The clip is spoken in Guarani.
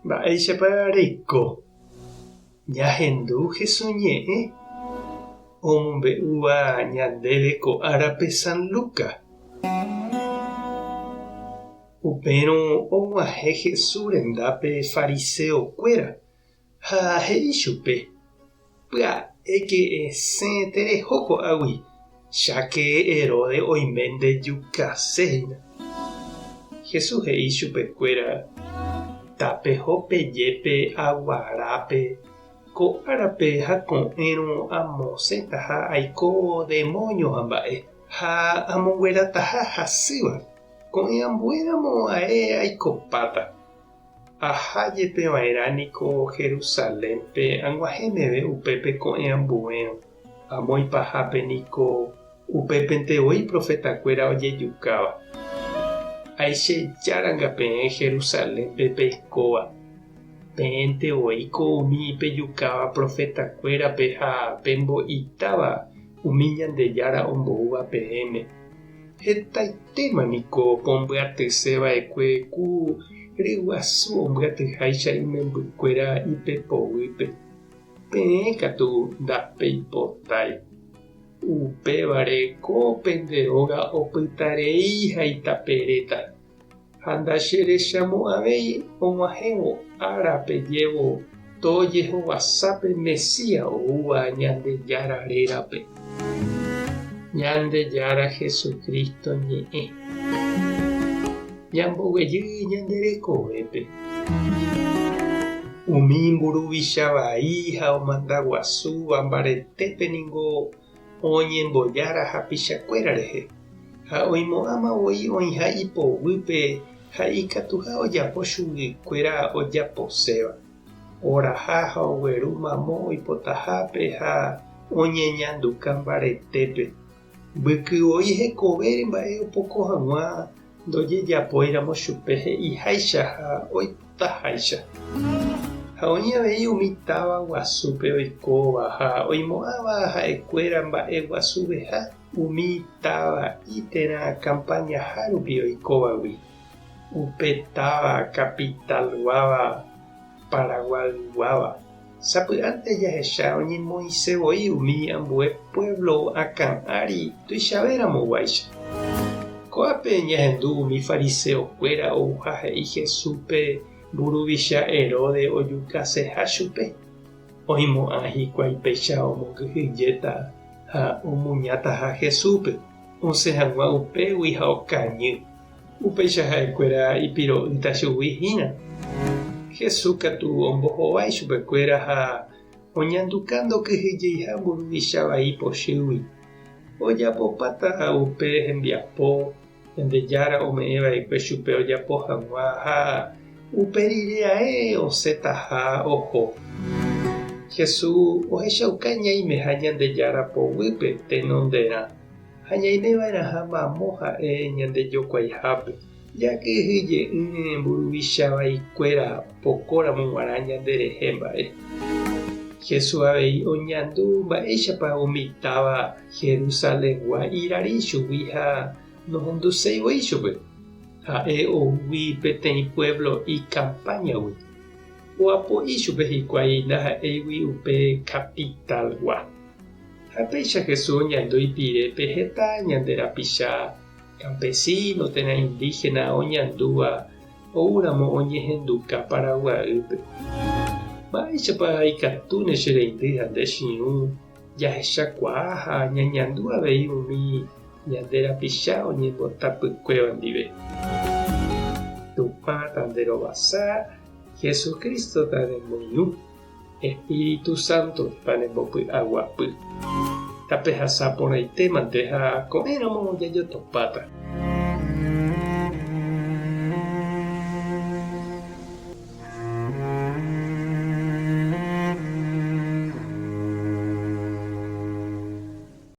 Mba'éichapa reiko? Ñahendu Jesús ñe'ẽ omombe'úva ñandéve ko árape San Lucas. Upérõ og̃uahẽ Jesús rendápe fariséo kuéra ha he'i chupe, Pya'éke esẽ tereho ko'águi, cháke Herodes oime ndejukase hína. Jesús he'i chupekuéra, Tapeho peje pe aguarápe, ko árape ha ko'ẽrõ amosẽtaha aiko demóño ha mba'e, ha amonguerataha hasýva, ko'ẽ ambuéramo ae aikopáta. Aha jepe va'erã niko Jerusalénpe ag̃uahẽ meve upépe ko'ẽ ambuérõ, amo ipahápe niko upépente voi profetakuéra ojejukáva. Aichejáranga peẽ Jerusalénpe peikóva, peẽnte voíko umi pejukáva profetakuérape ha pembo'itáva umi Ñandejára omboúva peẽme. Hetaitéma niko pombyatyse va'ekue ku ryguasu ombyatyháicha imembykuéra ipepoguýpe. Peẽ katu ndapeipotái. Upévare ko pende róga opytarei ha itaperéta, ha ndacherechamo'ãvéi og̃uahẽvo ára pejévo tojehovasa pe Mesías oúva Ñandejára rérape. Ñandejára Jesucristo ñe'ẽ. Ñamboguejy ñande rekovépe. Umi mburuvicha vai ha omanda guasúva mbaretépe ningo oñembojára hapichakuéra rehe, ha oimo'ãma voi oĩha ipoguýpe ha ikatuha ojapo chuguikuéra ojaposéva, oraha ha ogueru mamo oipotahápe ha oñeñanduka mbaretépe. Mbyky voi hekovére mba'e opoko hag̃ua ndojejapóiramo chupe he'iháicha ha oipotaháicha. Ha oĩ avei umi táva guasúpe oikóva ha oimo'ãva ha'ekuéra mba'e guasuveha umi tava'i térã kampañaha rupi oikóvagui, upe táva capital-guáva Paraguayguáva. Sapy'ánte jahecha oñemoĩse voi umi ambue puévlo akã ári tuichavéramo guáicha. Ko'ápe ñahendu umi fariseokuéra ouha he'i Jesúspe mburuvicha Herodes ojukaseha chupe. Oimo'ã hikuái péicha omongyhyjéta ha omuñataha Jesúspe osẽ hag̃ua upégui ha okañy. Upéicha ha'ekuéra ipiro'ýta chugui hína. Jesús katu ombohovái chupekuéra ha oñanduka ndokyhyjeiha mburuvicha vai pochýgui. Ojapopáta upe hembiapo Ñandejára ome'ẽ va'ekue chupe ojapo hag̃ua ha upe rire ae osẽtaha oho. Jesús ohechauka ñaimeha Ñandejára poguýpe tenonderã. Ha ñaime va'erãha mamo ha'e ñande jokuaihápe, jakyhyje'ỹre mburuvicha vaikuéra opokóramo g̃uarã ñande rehe mba'e. Jesús avei oñandu mba'éichapa umi táva Jerusalengua irari chugui ha nohenduséi voi chupe. Ha'e oúgui peteĩ puévlo ikampáñagui, oapo'i chupe hikuái ndaha'éigui upe kapitalgua. Ha péicha Jesús oñandu ipirépe heta ñande rapicha campesino térã indígena oñandúva oúramo oñehenduka Paraguaýpe. Mba'éichapa ikatúne che reindy ha nde che irũ jahechakuaa ha ñañandu avei umi ñande rapicha oñembotapykuéva ndive? Tupã tanderovasa, Jesucristo tanemoirũ. Espíritu Santo tanembopy'aguapy. Tapehasa porãitémante ha ko'ẽramo jajotopáta.